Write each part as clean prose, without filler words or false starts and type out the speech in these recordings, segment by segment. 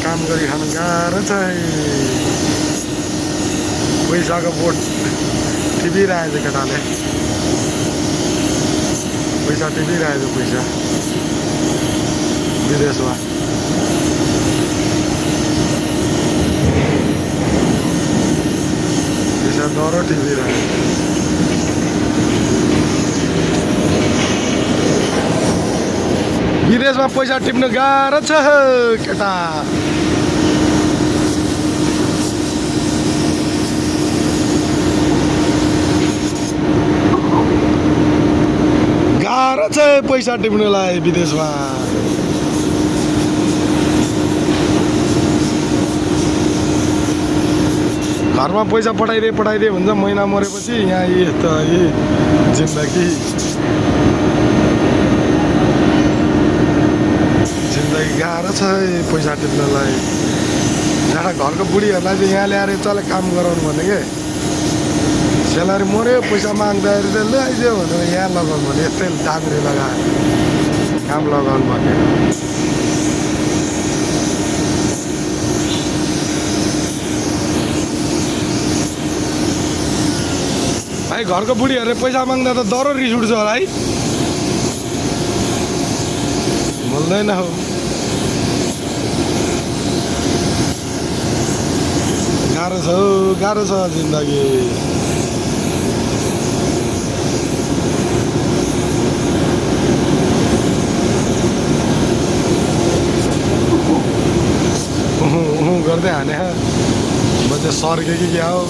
काम गरी खानु गाह्रो छ है। पैसाको बोट टिपिरहेछ केटाले, पैसा टिपिरहेछ पैसा विदेशमा। पैसा डह्रो टिपिरहेछ। विदेशमा पैसा टिप्नु गाह्रो छ केटा। गाह्रो छ पैसा टिप्नुलाई विदेशमा। घरमा पैसा पठाइदिए भन्छ, महिना मरेपछि यहाँ यस्तो जिन्दगी गाह्रो छ पैसा टिप्नलाई। एउटा घरको बुढीहरूलाई चाहिँ यहाँ ल्याएर चल काम गराउनु भने के सेलरी मऱ्यो, पैसा माग्दाखेरि चाहिँ ल आइज्यो भनेर यहाँ लगाउनु भने यस्तै दाँग्री लगाएर काम लगाउनु भने। भाइ घरको बुढीहरूले पैसा माग्दा त डह्रो रिस उठ्छ होला है। बोल्दैन हो। गाह्रो छ जिन्दगी। गर्दै हाने बच्चा सर्के कि क्या हो,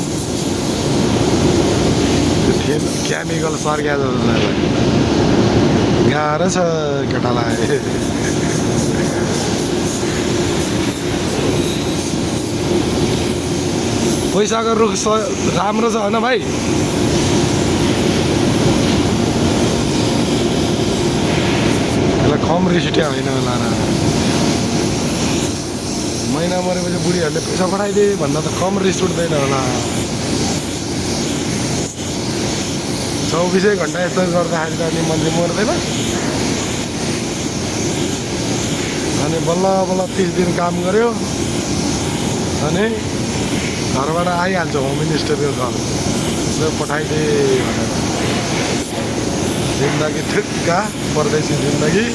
केमिकल सर्क्या जस्तो गाह्रो छ केटालाई। पैसाको रुख राम्रो छ होइन भाइ। यसलाई कम रिस उठ्या होइन होला र। महिना मरेपछि बुढीहरूले पैसा पठाइदिए भन्दा त कम रिस उठ्दैन होला। 24 घन्टा यस्तो गर्दाखेरि त अनि मान्छे मर्दैन। अनि बल्ल बल्ल 30 दिन काम गर्यो अनि घरबाट आइहाल्छ होम मिनिस्टरको घर, पठाइदिए भनेर। जिन्दगी ठिक्का परदेशी जिन्दगी।